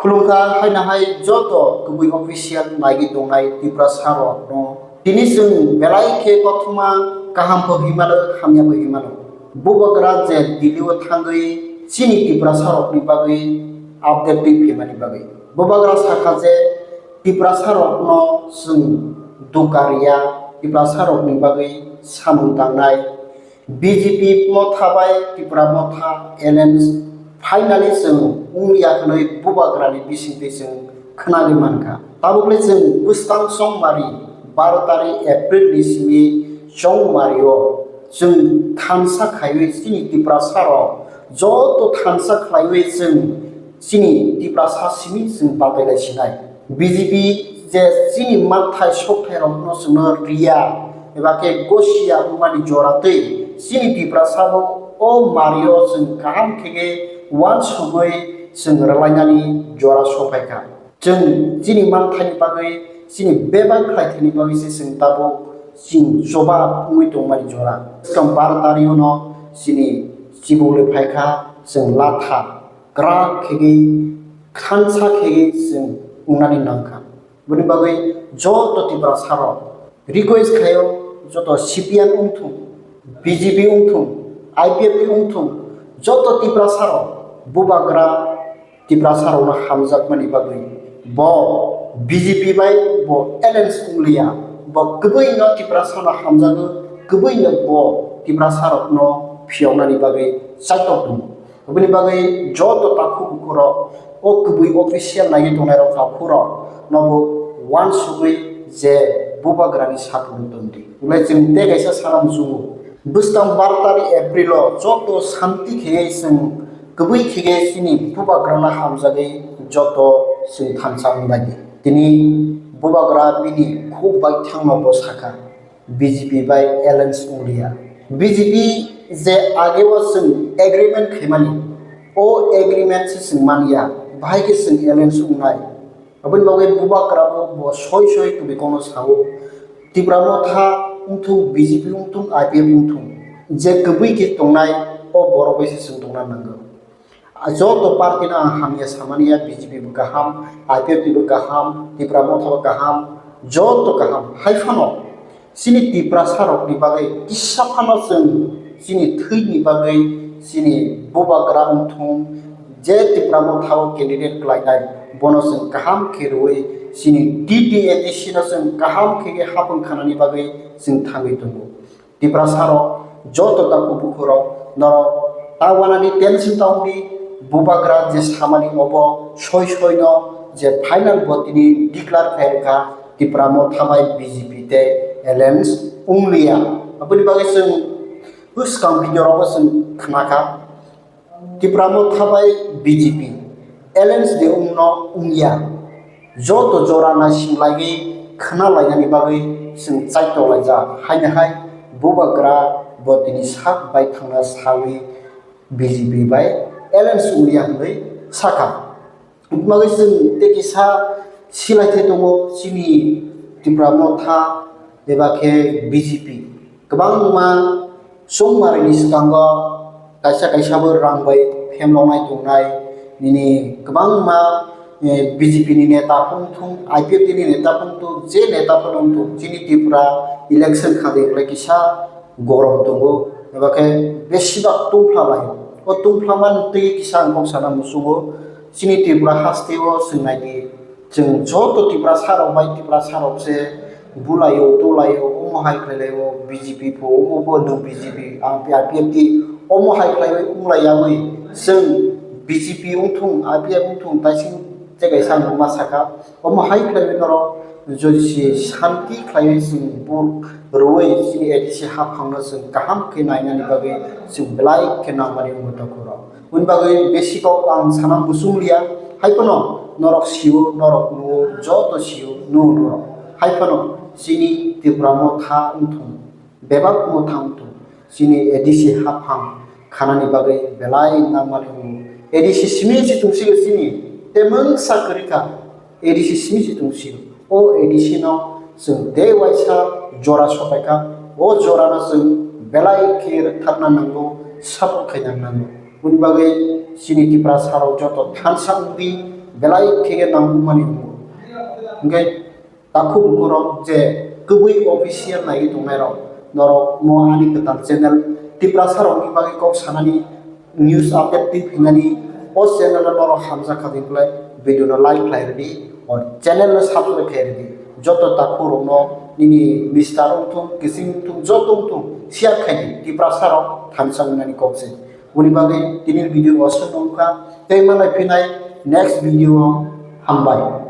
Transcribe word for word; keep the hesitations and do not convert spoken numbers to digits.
Khulumkha haino hai joto kubui official naigwi tongnai Tiprasa rokno. Tini chwng belai khe kothoma kaham bo hinmano, hamya bo hinmano. Bubagra je Delhi o thangwi chini Tiprasa rokni bagwi update twi phaimani bagwi. Bubagra sakha je Tiprasa rokno chwng dukariya, Tiprasa rokni bagwi samung tangnai. B J P motha bai Tipra motha alliance finally chwng wngya hwnwi Bubagrani bisingtwi chwng khwnagwi mankha. Tabukle chwng bwskang chongmari baro tarikh April ni simi chongmario chwng thansa khaiwi chini Tiprasa rok joto thansa khlaiwi chwng chini Tiprasa simi chwng batailai sinai. B J P je chini manthai sokthairokno chwngno riya eba khe gosia wngmani jora twi chini Tiprasa bo o mario chwng kaham khe khe uansugwi chwng rwlainani jora sophaikha. Chwng chini manthaini bagwi, chini bebak khlaithani bagwi se chwng tabuk chwng choba wngwi tongmani jora. Swkang baro tarikno chini chibuk le phaikha, chwng latha kwrak khegwi, khansa khegwi chwng wngnani nangkha. Boni bagwi joto Tiprasa rok request khaio, joto C P M wngthung, B J P wngthung, I P F T wngthung, joto Tiprasa rok Bubagra Tiprasa rokno hamjakmani bagwi bo B J P bai bo alliance wngliya, bo kwbwino Tiprasa no hamjago, kwbwino bo Tiprasa rokno phiyoknani bagwi chaitok tongo. Aboni bagwi joto takhuk bukhurok, o kwbwi official naiwi tongnairok takhukrok nobo uansugwi je Bubagrani satung tongdi. Ulai chwng tei kaisa sana muchungo. Bwskang baro tarikh April o joto santi khegwi chwng kwbwi khegwi chini Bubagrano hamjagwi joto chwng thansa wnglaidi. Tini Bubagra bini khuk bai thangno bo sakha. B J P bai alliance wngliya. B J P je ageo chwng agreement khaimani, o agreement se chwng manya, bahai khe chwng alliance wngnai. Aboni bagwi Bubagra bo, bo soi soi tubui kono sao, Tipra motha wngthung, B J P wngthung, I P F wngthung, je kwbwi khe tongnai, o borok bai se chwng tongna nango. A joto party no ang hamya samani ya, B J P bo kaham, I P F T bo kaham, Tipra motha bo kaham, joto kaham. Hai phano chini Tiprasa rokni bagwi kisa phano chwng chini thwini bagwi chini Bubagra wngthung, je Tipra motha o candidate klainai, bono chwng kaham khe rwui chini T T A D C no chwng kaham khe khe hapung khanani bagwi chwng thangwi tongo. Tiprasa rok joto takhuk bukhurok norok ta wanani tension ta wngdi, Bubagra je samani obo soi soino je final bo tini declare khai rwkha Tipra motha bai B J P tei alliance wngliya. Aboni bagwi chwng bwskang video rogo chwng khnakha. Tipra motha bai B J P alliance de wngno wngya, joto jora naising laiwi khna lainani bagwi chwng chaito laijak. Haino hai Bubagra bo tini sak bai thangna sawi B J P bai alliance wngya hwnwi sakha. Wngwi chwng tei kisa silai thai tongo chini Tipra motha eba khe B J P. Kwbangma chongmarini swkango kaisa kaisa bo rang bai phemloknai tongnai, nini kwbangma, eh, B J P ni neta phung thung, I P F T ni neta phung thung, je neta phano wng thung, chini Tripura election kha de wngkhe kisa gorom tongo, eba khe besibak tungphla lai. O tungphla man twi kisa ang kok sana muchungo, chini Tripura haste o chwng nai di. Chwng joto Tiprasa rok bai Tiprasa rok se bulaio, tulaio, omo hai khlai laio, B J P pho, omo bo nwng B J P, ang I P F T, omo hai khlaiwi wng lai yawi, chwng B J P wng thung, I P F wng thung, taising je kaisa ang ma sakha, omo hai khlaiwi norok jodi se shanti khlaiwi chwng bur rwui chini A D C haphangno chwng kaham khe nainani bagwi chwng belai khe nangmani wngwi tongkhu rok. Hwnwi bagwi besi kok ang sana muchung liya, hai phano norok sio, norok nuo, joto sio, nuo norok. Hai phano chini Tripura motha wng thung, bebak motha wng thung, chini A D C haphang khanani bagwi belai nangmani wngo. A D C simi se tongsigo chini, tei mungsa kwrwi kha. A D C simi se tongsi. O A D C no chwng tei waisa jora sopaikha. O jora no chwng belai khe rwkthapna nango, support khaina nango. Boni bagwi chini Tiprasa rok joto thansa wngdi, belai khe nangmani wngo. Hwnkhe takhuk bukurok je kwbwi official naiwi tongnairok, norok mo ani kwtal channel Tiprasarokni bagwi kok sanani, news update twi phinani o channel no norok hamjak kha, tei belai video no like khlai rwdi, o channel no subscribe khlai rwdi. Joto takhuk rokno nini mister wngthung, kising wngthung, joto wngthung, share khaidi, Tiprasarok thansa wngnani kok se. Boni bagwi tini video o aswk wngkha, tei malai phinai next video o. Hambai.